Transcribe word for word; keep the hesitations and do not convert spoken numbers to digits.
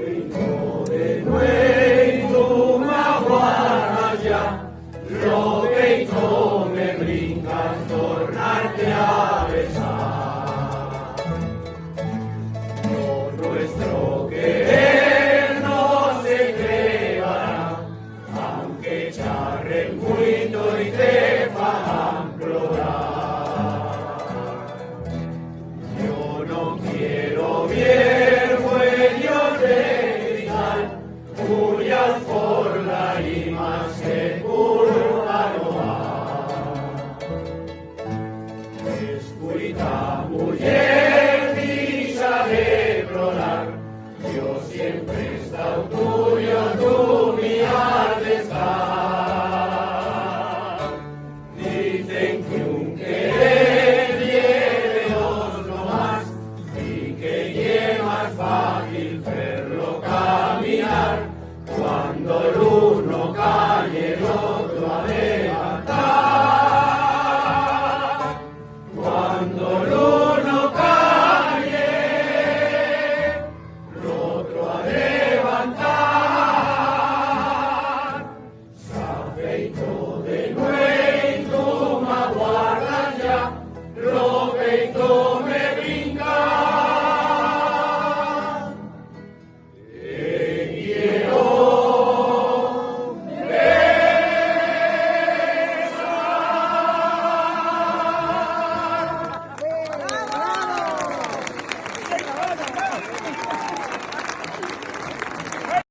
De nueito m'aguardas ya, lo peito me brinca tornar-te a besar. Lo nuestro querer no se crebará, aunque charren muito y te fagan plorar. Yo no quiero vier huellos de cristal, puyas por lágrimas que culpa no ha. Escuita, muller, dixa de plorar, yo siempre he estau tu